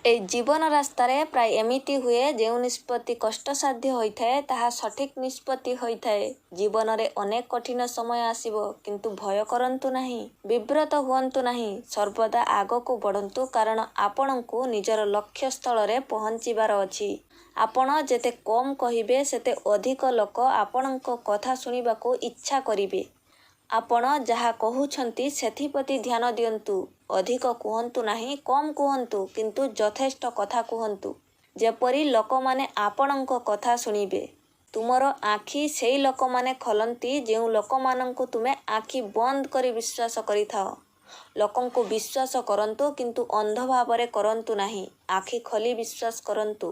ଏଇ ଜୀବନ ରାସ୍ତାରେ ପ୍ରାୟ ଏମିତି ହୁଏ, ଯେଉଁ ନିଷ୍ପତ୍ତି କଷ୍ଟସାଧ୍ୟ ହୋଇଥାଏ, ତାହା ସଠିକ୍ ନିଷ୍ପତ୍ତି ହୋଇଥାଏ। ଜୀବନରେ ଅନେକ କଠିନ ସମୟ ଆସିବ, କିନ୍ତୁ ଭୟ କରନ୍ତୁ ନାହିଁ। ବିବ୍ରତ ହୁଅନ୍ତୁ ନାହିଁ। ସର୍ବଦା ଆଗକୁ ବଢ଼ନ୍ତୁ, କାରଣ ଆପଣଙ୍କୁ ନିଜର ଲକ୍ଷ୍ୟସ୍ଥଳରେ ପହଞ୍ଚିବାର ଅଛି। ଆପଣ ଯେତେ କମ୍ କହିବେ, ସେତେ ଅଧିକ ଲୋକ ଆପଣଙ୍କ କଥା ଶୁଣିବାକୁ ଇଚ୍ଛା କରିବେ। ଆପଣ ଯାହା କହୁଛନ୍ତି ସେଥିପ୍ରତି ଧ୍ୟାନ ଦିଅନ୍ତୁ। ଅଧିକ କୁହନ୍ତୁ ନାହିଁ, କମ୍ କୁହନ୍ତୁ, କିନ୍ତୁ ଯଥେଷ୍ଟ କଥା କୁହନ୍ତୁ, ଯେପରି ଲୋକମାନେ ଆପଣଙ୍କ କଥା ଶୁଣିବେ। ତୁମର ଆଖି ସେଇ ଲୋକମାନେ ଖୋଲନ୍ତି, ଯେଉଁ ଲୋକମାନଙ୍କୁ ତୁମେ ଆଖି ବନ୍ଦ କରି ବିଶ୍ୱାସ କରିଥାଅ। ଲୋକଙ୍କୁ ବିଶ୍ୱାସ କରନ୍ତୁ, କିନ୍ତୁ ଅନ୍ଧ ଭାବରେ କରନ୍ତୁ ନାହିଁ। ଆଖି ଖୋଲି ବିଶ୍ୱାସ କରନ୍ତୁ।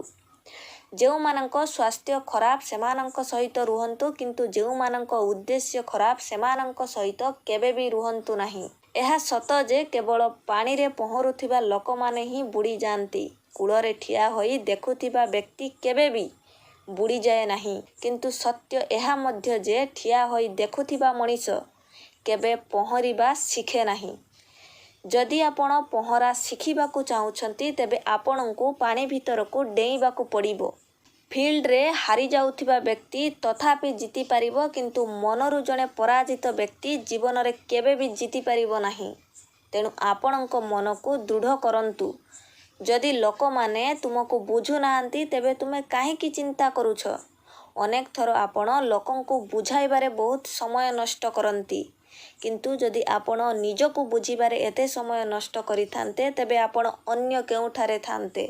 ଯେଉଁମାନଙ୍କ ସ୍ୱାସ୍ଥ୍ୟ ଖରାପ, ସେମାନଙ୍କ ସହିତ ରୁହନ୍ତୁ, କିନ୍ତୁ ଯେଉଁମାନଙ୍କ ଉଦ୍ଦେଶ୍ୟ ଖରାପ, ସେମାନଙ୍କ ସହିତ କେବେ ବି ରୁହନ୍ତୁ ନାହିଁ। ଏହା ସତ ଯେ କେବଳ ପାଣିରେ ପହଁରୁଥିବା ଲୋକମାନେ ହିଁ ବୁଡ଼ିଯାଆନ୍ତି। କୂଳରେ ଠିଆ ହୋଇ ଦେଖୁଥିବା ବ୍ୟକ୍ତି କେବେ ବି ବୁଡ଼ିଯାଏ ନାହିଁ। କିନ୍ତୁ ସତ୍ୟ ଏହା ମଧ୍ୟ ଯେ ଠିଆ ହୋଇ ଦେଖୁଥିବା ମଣିଷ କେବେ ପହଁରିବା ଶିଖେ ନାହିଁ। ଯଦି ଆପଣ ପହଁରା ଶିଖିବାକୁ ଚାହୁଁଛନ୍ତି, ତେବେ ଆପଣଙ୍କୁ ପାଣି ଭିତରକୁ ଡେଇଁବାକୁ ପଡ଼ିବ। ଫିଲ୍ଡରେ ହାରିଯାଉଥିବା ବ୍ୟକ୍ତି ତଥାପି ଜିତିପାରିବ, କିନ୍ତୁ ମନରୁ ଜଣେ ପରାଜିତ ବ୍ୟକ୍ତି ଜୀବନରେ କେବେ ବି ଜିତିପାରିବ ନାହିଁ। ତେଣୁ ଆପଣଙ୍କ ମନକୁ ଦୃଢ଼ କରନ୍ତୁ। ଯଦି ଲୋକମାନେ ତୁମକୁ ବୁଝୁନାହାନ୍ତି, ତେବେ ତୁମେ କାହିଁକି ଚିନ୍ତା କରୁଛ? ଅନେକ ଥର ଆପଣ ଲୋକଙ୍କୁ ବୁଝାଇବାରେ ବହୁତ ସମୟ ନଷ୍ଟ କରନ୍ତି, କିନ୍ତୁ ଯଦି ଆପଣ ନିଜକୁ ବୁଝିବାରେ ଏତେ ସମୟ ନଷ୍ଟ କରିଥାନ୍ତେ, ତେବେ ଆପଣ ଅନ୍ୟ କେଉଁଠାରେ ଥାନ୍ତେ।